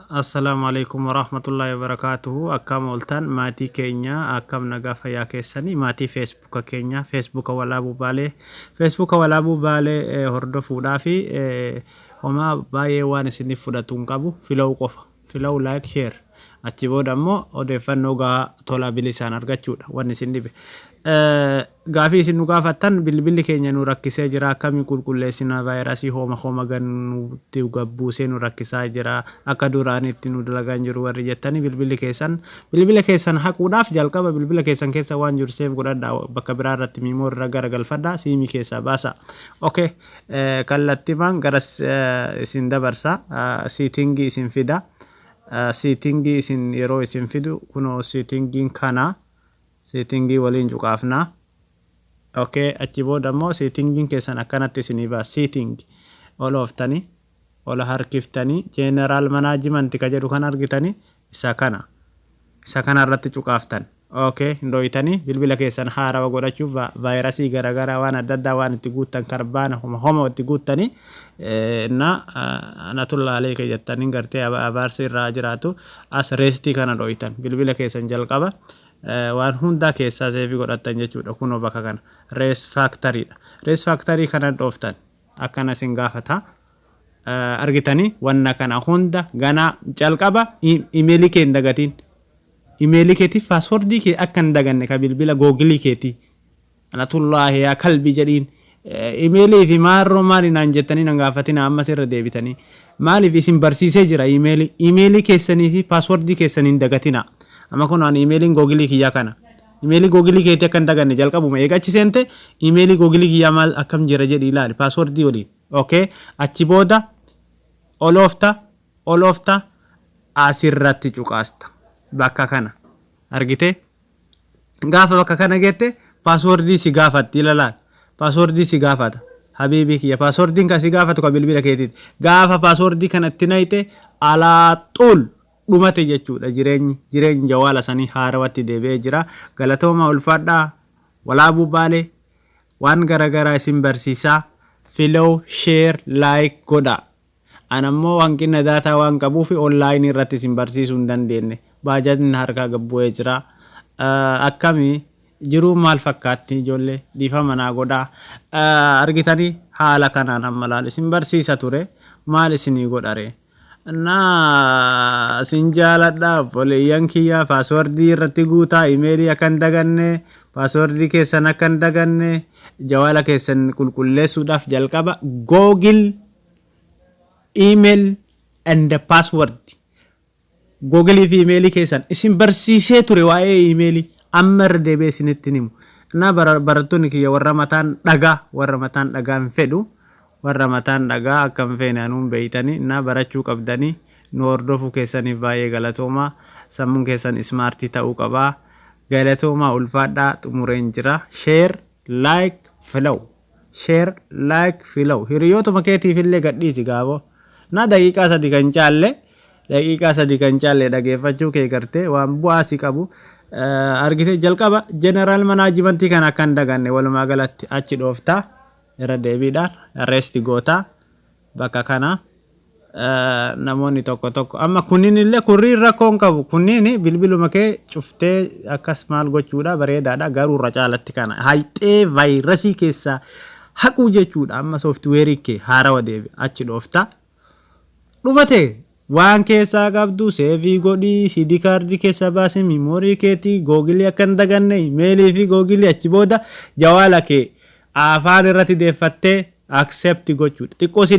Assalaamu alaikum warahmatullaahi wabarakaatuhu. Akkam ooltan maatii keenya? Akkam nagaa fayyaa keessanii? Maatii Feesbuuka keenya, Feesbuuka Walaabuu Baalee, Feesbuuka Walaabuu Baalee hordofuudhaa fi homaa baay'ee waan isiniif fudhatu hin qabu. Follow qofa, follow, like, share. Achi booda immoo odeeffannoo gahaa tola bilisaan argachuudha. Wanni isin dhibe, gaafii isin nu gaafattan, bilbilli keenya nu rakkisee jira, akkamiin qulqulleessina, vaayirasii hooma hooma gannutti gabbuusee nu rakkisaa jira, akka duraanitti nu dalagaa hin jiru warri jettanii, bilbilli keessan, bilbila keessan haquudhaaf jalqaba bilbila keessan keessa waan jiru save godhadhaa, bakka biraa irratti memory irra garagalfadhaa, siimii keessaa baasa. Okay, kallattimaan gara isin dabarsa, settingii isin fida. Settingii isin yeroo isin fidu, kunoo settingiin kana, settingii waliin cuqaafnaa. Okay, achi booda immoo settingiin keessan akkanatti isinii baasa. Setting ol ooftanii, ol harkiftanii, general management ka jedhu kan argitanii, isa kana irratti cuqaaftan. Okay, hin dhoyitanii bilbila keessan haarawa godhachuuf vaayirasii garaagaraa waan adda addaa waan itti guuttan, karbaana homa homa itti guuttanii na natullaalee jettanii gartee abaarsi irraa jiraatu, as reset kana dhoytan. Bilbila keessan jalqaba waan hundaa keessaa save godhattan jechuudha. Kunoo bakka kana reset factorydha. Reset factory kana dhooftan, akkana isin gaafata. Argitanii, wanna kana hunda ganaa jalqaba imeelii kee hin dagatiin. Imeelii keetiif passwordii kee akka hin daganne, ka bilbila Googleii keetii. Anatullaahi yaa kalbi jedhiin. Imeelii fi maarroo maali naan jettanii nan gaafatina. Ammas irra deebitanii maaliif isin barsiisee jira. Imeelii keessanii fi passwordii keessanii hin dagatina. Amma kun ani imeeliin Googleii kiyyaa kana. Imeelii Googleii keetii akka hin daganne jalqabuma eega achi seente, imeelii Googleii kiyyaa maal akkam jira jedhi ilaali passwordii waliin. Okay, achi booda oloofta, oloofta, asirratti cuqaasta. Bakka kana argite, gaafa bakka kana geette passwordii si gaafatti. Ilalaan passwordii si gaafata. Habiibii kiyya, passwordiin kan si gaafatu ka bilbila keetiiti. Gaafa passwordii kanatti nayite, alaa xuul dhumate jechuudha. Jireenyi jawaala sanii haarawatti deebi'ee jira. Galatooma, ulfaadhaa. Walaabuu Baalee waan garagaraa isin barsiisaa. Follow, share, like godha. Anammoo hanqina data waan qabuuf onlineii irratti isin barsiisuu hin dandeenye. Baajatni harkaa gabbu'ee jira. Akkami jiruu, maal fakkaatti ijoollee? Dhiifama naa godhaa. Argitanii, haala kanaan amma laal isin barsiisa ture, maal isinii godhare? Naa isin jaaladha, obboleeyyan kiyya. Passwordii irratti guutaa, imeelii akka hin daganne, passwordii keessan akka hin daganne. Jawaala keessan qulqulleessuudhaaf jalqaba Google email and password, Googleii fi imeelii keessan isin barsiisee ture. Waa'ee imeelii amma irra deebi'ee isinitti himu. Na barattoonni kiyya warra mataan dhagaa, warra mataan dhagaa hin fedhu, warra mataan dhagaa akka hin feene anuun beeytanii na barachuu qabdanii. Nu hordofuu keessaniif baay'ee galatoomaa. Sammuun keessan smartii ta'uu qabaa. Galatoomaa, ulfaadhaa. Xumureen jira. Share, like, follow, share, like, follow. Hiriyootuma keetiif illee gadhiisi gaaboo. Na daqiiqaa 3 kan caalle, daqiiqaa 3 kan caalle dhageeffachuu kee gartee waan bu'aa si qabu argite. Jalqaba general managementii kan akka hin daganne. Walumaa galatti achi dhooftaa, irra deebiidhaan reset gootaa bakka kana. Namoonni tokko tokko amma kunniin illee kurriin rakkoo hin qabu. Kunniin bilbiluma kee cuftee akkas maal gochuudha, bareedaadha. Garuu irra caalatti kana hayxee vaayirasii keessaa haquu jechuudha. Amma softwareii kee haarawa deebi, achi dhooftaa, dhumate. Waan keessaa qabdu save godhii, SD cardii keessa baasii, memory keetii, Googleii akka hin daganne, imeelii fi Googleii. Achi booda jawaala kee afaan irratti deeffattee accept gochuudha. Xiqqoo si